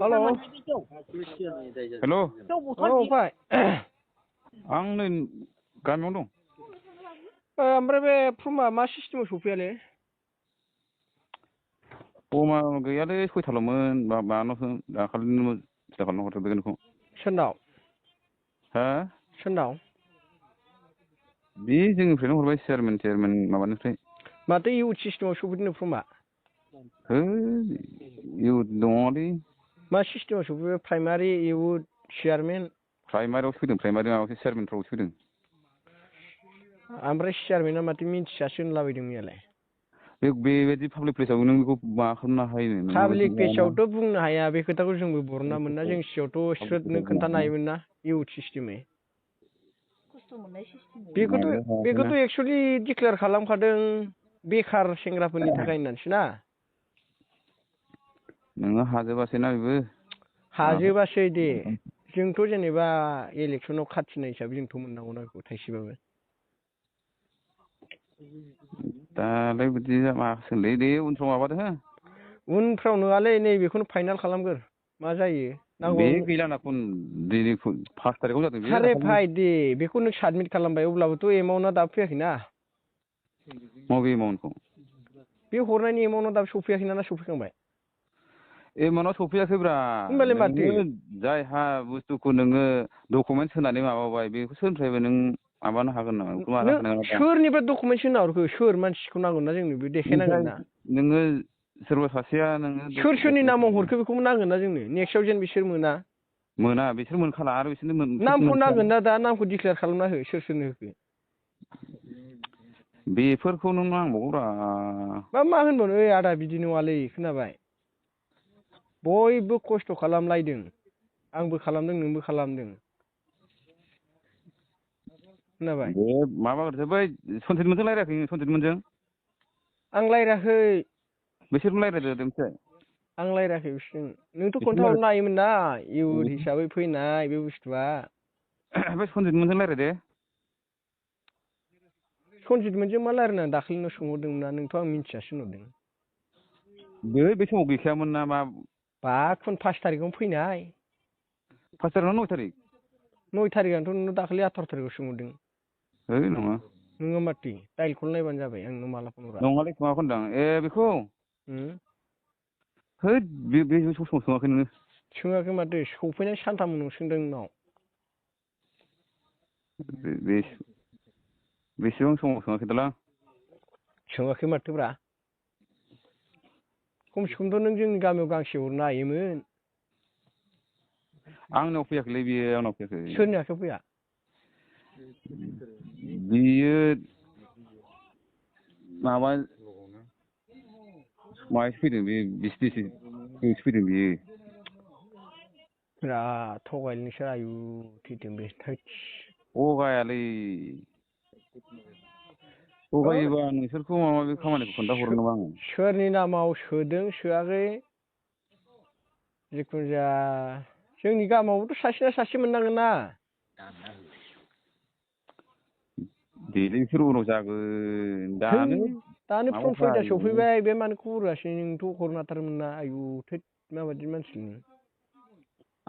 हेल' हेल' औ फै आं नै गामियावनो दं ओमफ्राय बे फर्मआ मा सिस्टेमाव सफैयालै फर्मआ गैयालै सयथाल'मोन माबानावसो दाखालिनो सिथा खालामना हरजोबदों बेखौ सोरनाव हा सोरनाव बे जोंनिफ्रायनो हरबाय चेयारमेन माबानिफ्राय माथो इउथ सिस्टेमाव सफैदों फर्मआ है इउथ दङलै मा सिस्टेमाव सफैबाय प्राइमारि इउथ चेयारमेन प्राइमारियावसो फैदों प्राइमारि माबासो चेयारमेनफ्रावसो फैदों ओमफ्राय चेयारमेना माथो मिन्थियासो होनलाबायदों मैयालाय बेबायदि पाब्लिक प्लेसाव नों बेखौ माबा खालामनो हायो पाब्लिक प्लेसावथ' बुंनो हाया बे खोथाखौ जोंबो बरना मोना जों सिगाङावथ' स्रोदनो खोन्थानो हायोमोन ना इउथ सिस्टेमै बेखौथ' एक्सुवेलि डिक्लेयार खालामखादों बेखार सेंग्राफोरनि थाखाय होननानैसो ना नोङो हाजोबासै ना बेबो हाजोबासै दे जोंथ' जेनेबा इलेक्सनाव खाथिनाय हिसाबै जोंथ' मोननांगौना बेखौ थाइसेबाबो दालाय बिदि माबासोलै दे उनफ्राव माबादो हो उनफ्राव नङालै नैबेखौनो फाइनाल खालामगोर मा जायो नांगौ बे गैलाना दिनै 5 थारिखआव जादों बे आरे भाइ दे बेखौ नों साबमिट खालामबाय अब्लाबोथ' एमाउन्टआ दाबो फैयाखैना मबे एमाउन्टखौ बे हरनायनि एमाउन्टआ दाबो सफैयाखैना ना सफैखांबाय एमाउन्टआ सफैयाखैब्रा होमबालाय माथो नोङो जायहा बुस्थुखौ नोङो डकुमेन्टस होनानै माबाबाय बेखौ सोरनिफ्रायबो नों माबानो हागोन नामा बेखौ माबानो नों हानाय नङा दा सोरनिफ्राय डकुमेन्टस होना हरखो सोर मानसिखौ नांगोन ना जोंनो बे देखायनांगोन ना नोङो सोरबा सासेया नोङो सोर सोरनि नामाव हरखो बेखौबो नांगोन ना जोंनो नेक्स्टआव जेन बिसोर मोना बिसोर मोनखाला आरो बिसोरनो नामखौ नांगोन ना दा नामखौ डिक्लेयार खालामना हो सोर सोरनो होखो बेफोरखौ नों नांबावगौब्रा मा होनबावनो ओइ आदा बिदि नङालै खोनाबाय बयबो खस्थ' खालामलायदों आंबो खालामदों नोंबो खालामदों खोनाबाय बे माबाग्रोदो बै सनजितमोनजों रायज्लायाखै नों सनजितमोनजों आं रायज्लायाखै बिसोरजों रायज्लायदो मिथिबाय आं रायज्लायाखै बिसोरजों नोंथ' बिसोरजों खोन्थाहरनो हायोमोन ना इउथ हिसाबै फैनाय बे बुस्थुआ बे सनजितमोनजों रायज्लायदे सनजितमोनजों मा रायज्लायनो दाखालिनो सोंहरदोंमोन ना नोंथ' आं मिन्थियासो होनहरदों बे समाव गैखायामोन ना मा 5 थारिखआवनो फैनाय 5 थारिख ना 9 थारिख 9 थारिखआनोथ' नोंनाव दाखालि 18 थारिखआव सोंहरदों है नङा नोङो माथो डाइलखौल नायबानो जाबाय आं नोंनाव माला फन हरा नङालै माबाखौ होनदां बेखौ है बे समाव सोङाखै नोङो सोङाखै माथो सफैनाय सानथाम उनाव सोंदों नोंनाव बेसेबां समाव सोङाखै दालां सोङाखै माथोब्रा खमसे खमथ' नों जोंनि गामियाव गांसे हरनो हायोमोन आंनाव फैयाखैलै बियो आंनाव फैयाखै सोरनि आखायाव फैया बियो माबा माहायसो फैदों बे बिसतिसो फैदों बियो बिराद थगायलै नोंसोर आयु थैथों बे थगायालै थगायोबा नोंसोरखौ माबा माबि खामानिखौ खोन्थाहरो नामा आङो सोरनि नामाव सोदों सोआखै जिखुनु जाया जोंनि गामियावबोथ' सासे ना सासे मोननांगोन ना बेलाय बिसोर उनाव जागोन दानो फर्म 6टा सफैबाय बे मानो खबर होआसै नोंथ' हरनो हाथारोमोन ना आयु थोद माबायदि मानसि नोङो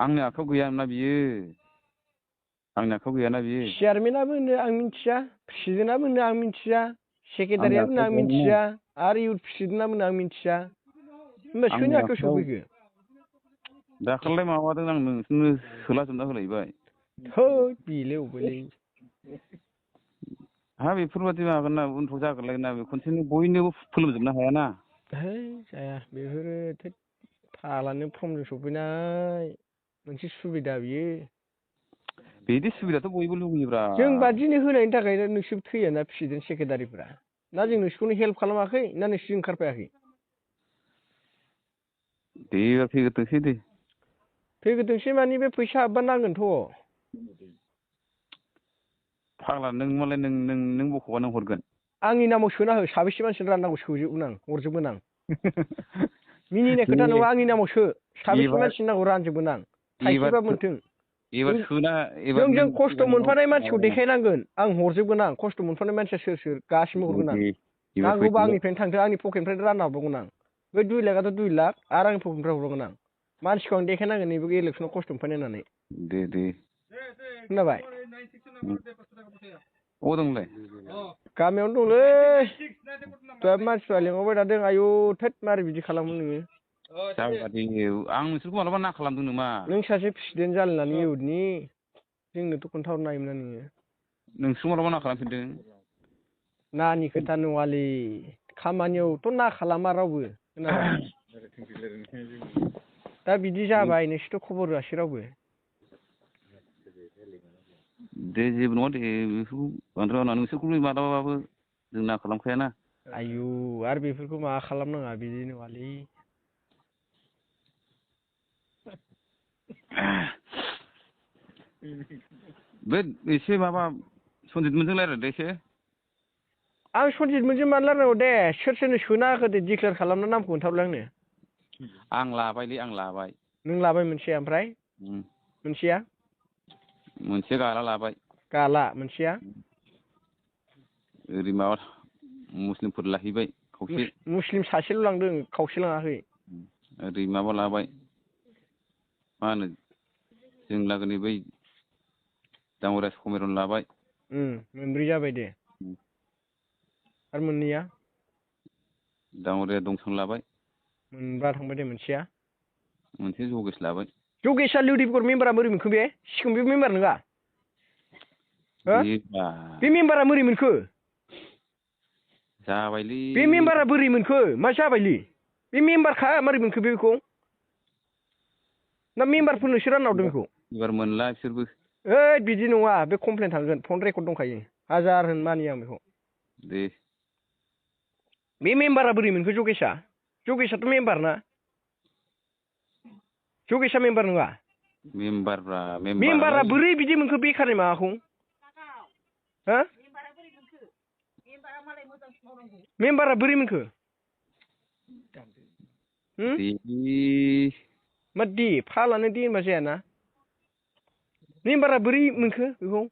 आंनि आखायाव गैयामोनना बियो आंनि आखायाव गैयाना बियो चेयारमेनाबो होनो आं मिथिया प्रेसिडेन्टआबो होनो आं मिथिया सेक्रेटारियाबो होनो आं मिथिया आरो इउथ प्रेसिडेन्टआबो होनो आं मिथिया होमबा सोरनि आखायाव सफैखो दाखालिलाय माबादों आं नोंसोरनो सोलाजोबना होलायबाय थै बेलाय अबेलै हा बेफोरबायदि माबागोन ना उनफ्राव जागोनलाय ना बे खनसेनो बयनोबो फोलोमजोबनो हायाना है जाया बेफोरो फाग्लानो फर्मजों सफैनाय मोनसे सुबिदा बियो बिदि सुबिदाथ' बयबो लुगैयोब्रा जों बादिनो होनायनि थाखायनो नोंसोर थैयाना प्रेसिडेन्ट सेक्रेटारिफ्रा ना जों नोंसोरखौनो हेल्प खालामाखै ना नोंसोर ओंखारफायाखै दे फैग्रोथोंसै दे फैग्रोथोंसै माने बे फैसा हाबबा नांगोनथ' फाग्ला नों मालाय नों बख'बा नों हरगोन आंनि नामाव सोना हो साबेसे मानसिनो राननांगौ सोजोबगोन आं हरजोबगोन आं मिनिनाय खोथा नङा आंनि नामाव सो साबेसे मानसिनो नांगौ रानजोबगोन आं थाइसेबा मोन्थों जों खस्थ' मोनफानाय मानसिखौ देखायनांगोन आं हरजोबगोन आं खस्थ' मोनफानाय मानसिया सोर सोर गासिबो हरगोन आं नांगौबा आंनिफ्रायनो थांथों आंनि पकेटनिफ्रायनो रानना हरबावगोन आं बे 2 लाखआथ' 2 लाख आरो आंनि पकेटनिफ्राय हरबावगोन आं मानसिखौ आं देखायनांगोन नैबे इलेक्सनाव खस्थ' मोनफानाय होननानै दे खोनाबाय अबाव दं नोंलाय गामियावनो दंलै दहाय मानसिफ्रा लेंहरबाय थादों आयु थोद मारै बिदि खालामो नोङो जाबादि आं नोंसोरखौ मालाबा ना खालामदों नामा नों सासे प्रेसिडेन्ट जालायनानै इउथनि जोंनोथ' खोन्थाहरनो हायोमोन ना नोङो नोंसोर मालाबा ना खालामफिनदों नानि खोथा नङालै खामानियावथ' ना खालामा रावबो खोनाबाय दा बिदि जाबाय नोंसोरथ' खबर होआसै रावबो दे जेबो नङा दे बेफोरखौ बांद्राय मावनाङा नोंसोरखौ मालाबाबो जों ना खालामखायाना आयु आरो बेफोरखौ माबा खालामनाङा बिदि नङालै बे एसे माबा सनजितमोनजों रायज्लायदो एसे आं सनजितमोनजों मानो रायलायनांगौ दे सोर सोरनो सोना होखो दे डिक्लेयार खालामना नामखौ खोन्थाहरलाय आंनो आं लाबाय नों लाबाय मोनसेया ओमफ्राय मोनसेया मोनसे गाला लाबाय गाला मोनसेया ओरै माबा मुस्लिमफोर लाहैबाय खावसे मुस्लिम सासेल' लांदों खावसे लाङाखै ओरै माबा लाबाय मा होनो जों लागोनि बै दाङरिया समिरन लाबाय मोनब्रै जाबाय दे आरो मोननैया दाङरिया दंसन लाबाय मोनबा थांबाय दे मोनसेया मोनसे जगेश लाबाय जगेशआ लिउदिफगर मेम्बारा बोरै मोनखो बे सिगां बे मेम्बार नङा बे मेम्बारा बोरै मोनखो जाबायलै बे मेम्बारा बोरै मोनखो मा जाबायलै बे मेम्बारखा मारै मोनखो बेखौ ना मेम्बारफोरनोसो रानना हरदों बेखौ एबार मोनला बिसोरबो ओइ बिदि नङा बे कमप्लेन थांगोन फन रेकर्ड दंखायो हाजार होन मानिया आं बेखौ दे बे मेम्बारा बोरै मोनखो जगेशआथ' मेम्बार ना जगेशआ मेम्बार नङा मेम्बारब्रा मेम्बारा बोरै बिदि मोनखो बेखारनि माबाखौ हो मेम्बारा बोरै मोनखो मा दे फालानो दे होनबा जायाना मेम्बारा बोरै मोनखो बेखौ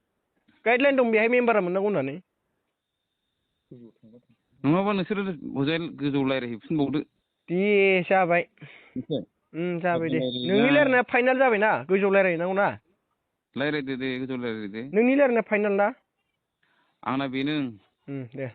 गाइडलाइन दं बेहाय मेम्बारा मोननांगौ होननानै नङाबा नोंसोरो हजाय गोजौ रायज्लायहैफिनबावदो दे जाबाय जाबाय दे नोंनि रायलायनाया फाइनाल जाबायना गोजौ रायलायहैनांगौ ना रायज्लायदो दे गोजौ रायज्लायदो नोंनि रायलायनाया फाइनाल ना आंना बेनो दे